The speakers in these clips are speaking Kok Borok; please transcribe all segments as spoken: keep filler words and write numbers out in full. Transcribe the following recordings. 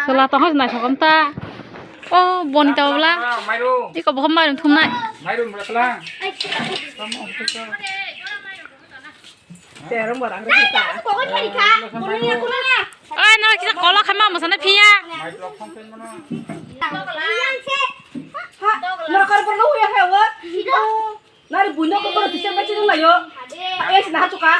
Sila tong hos nai sokam ta. Oh, boni ta bla. Mairum. Iko bohom mairum thumnai. Mairum bla tlang. Terong barang rita. Oi, no, kisa kolok hama musana phiya. Mairum. Ha, no kar por lo ya he wa. Nari buino ko koro teacher bai chidung layo. Ai, sina hachuka.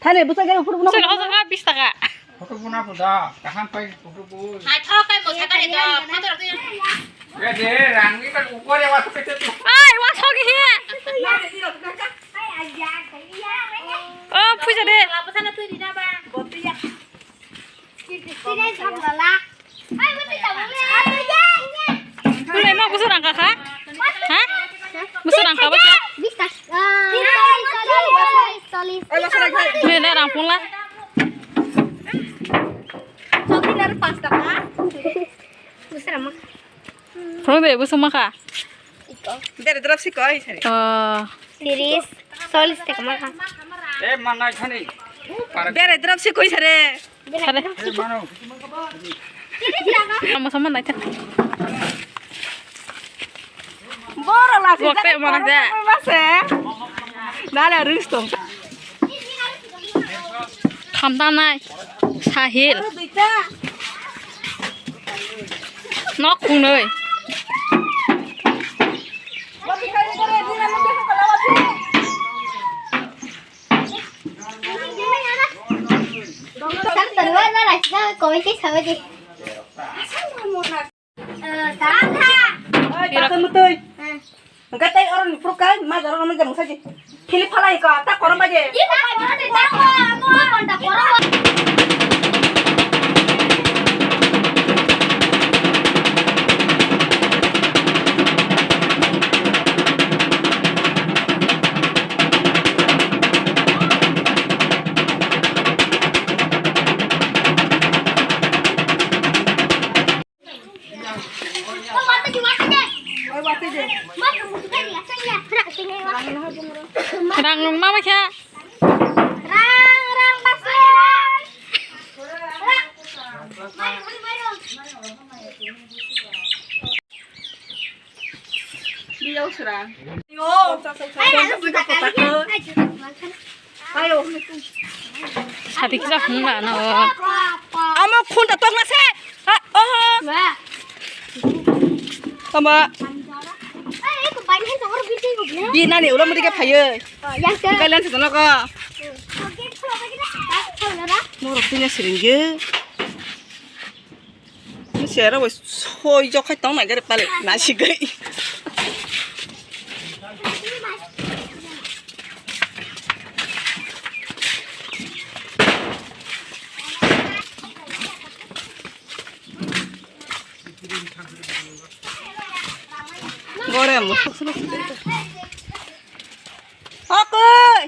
Thani bwsa gari phuru phuru. Sir, hosa ka bis taka. Photo buna puda, kaham pai photo bu. Hai thok kai mo sakari do, photo rok. Ya de, rang ni kan ukore wa sakari tu. Ai, wa sogi hi. Oh, puja de. Apa sana tu di na ba? Tunai no gusu rangka kha? Ha? Gusu rangka ba kha? Tunai na rang pungla. Phone de gusu ma kha? Bere drop si koi sare. Oh. Tiris, chollis taka ma kha. Eh, manai thani. Bere drop si koi sare. Sare. Eh, mano. Sama-sama naik. Boro lasi. Waktu mana aja? Mase. Dale rus tong. Khamda nai. Sahil. Nok khungnoi. Oi, kakak mutui. Engke tei oro ni puruk kai, ma jaro no jang saji. Philip phalai ko, ta korom baje. Rang nung ma khe. Rang, rang, basle, rang. Rang. Biyao sra. Yo. Ayo. Sati kisa hung na no. Amo khun ta tong na se. Ha, oho. Ma. Ama. Ayo, ko bai ni sahor bisi ko ne. Bi nani ulo mudi ke phaye. Yang se. Kailan se no ko. Norok tine siringge. Sero bo soi jokhai tong nai gari pale na sigai. Gorem. Okoi.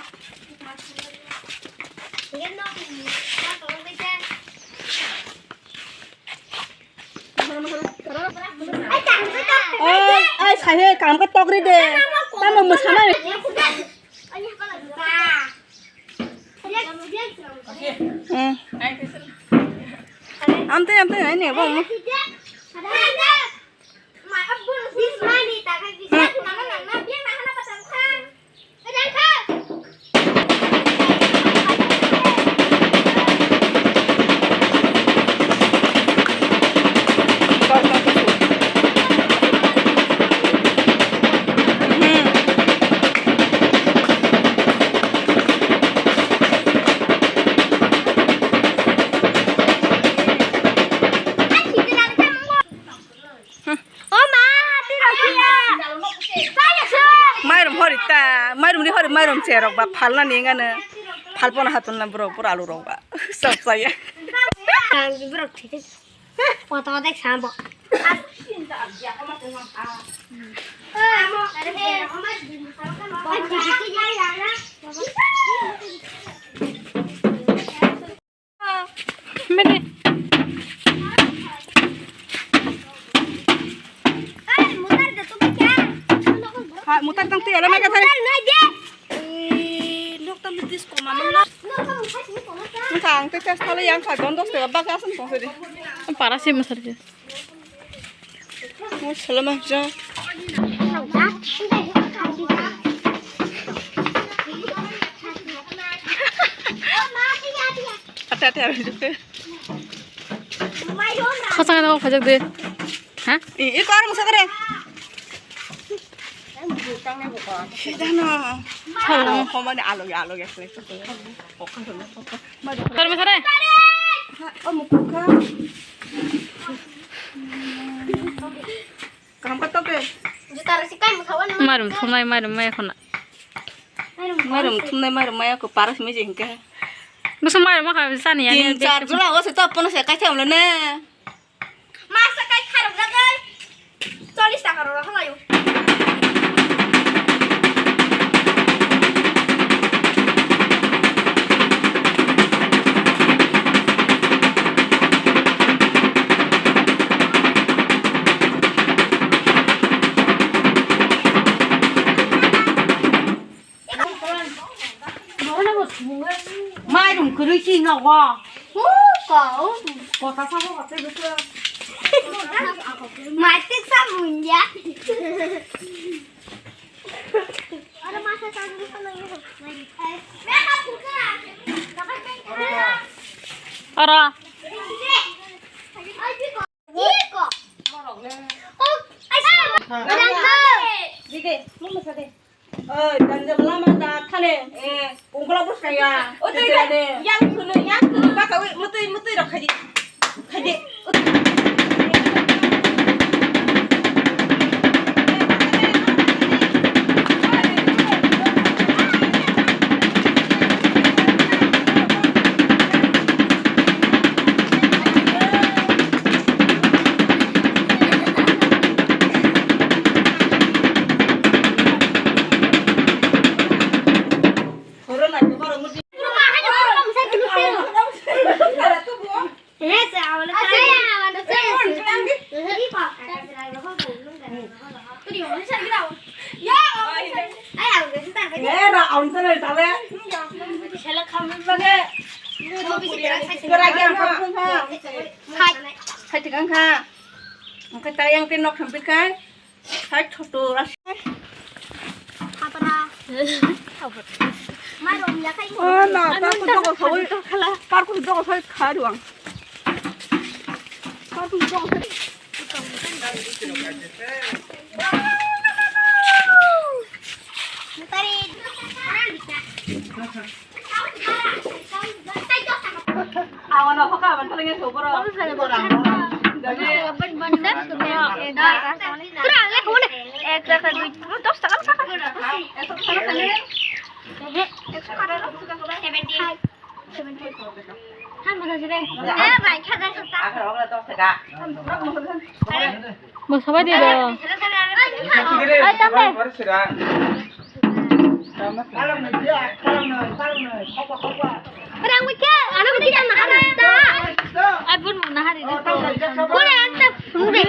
Oi, oi, sahe kam ka tokri de. Tamo musanai. Hmm. Amte, amte, ai ne, bo. Rok ba phalna ni ngano. Phalpona hatun na borok, borok alu rok ba. Sok saya. Ang borok thite. Poto dek sambo. Mene. Ha, mutar tang tu ala mai ka thari. Nokta mitis koma nang. Nokta ang te test thale yang kha gon dos te bak asan tong se di. Para si masar ke. Mo salama ja. Ate ate aro juke. Khosang na khajak de. Ha? I i kar mo sakare. Sidano. Homa ni alo ya alo ya. Kar mo sare. O mukha. Kaham ka toke. Juta rasi kai mukha wan. Marum thumai marum mai khona. Marum thumai marum mai ko paras mi jeng ke. Musu marum ma kha sani ya. Tin char jula o se to pono se kai tham le ne. Masa kai kharok jagai. Chollis taka rok halayo. Mairum kwrwi si nogo. Kota sabo kota bwswk. Mai tik sa munya. Oro. Dide, mama sade. Oi, dan jam lama da thane. Eh, ungkla bus kaya. O tei da. Yang khunu, yang khunu. Baka wi, mutui, mutui rok khaji. Khaji. Hai. Hai, tikang kha. Oke, tayang tin nok thampit kai. Hai, thoto ras. Hapra. Mai rom ya kai. Oh, na, ta ku dogo soi. Kar ku dogo soi kha ruang. Kar ku dogo soi. Mutari. Mosabai di ro. Ai, tambe. Rang mikhe, ano mikhe nahar ta. Ai, bun nahar ini. Kore anta phunde.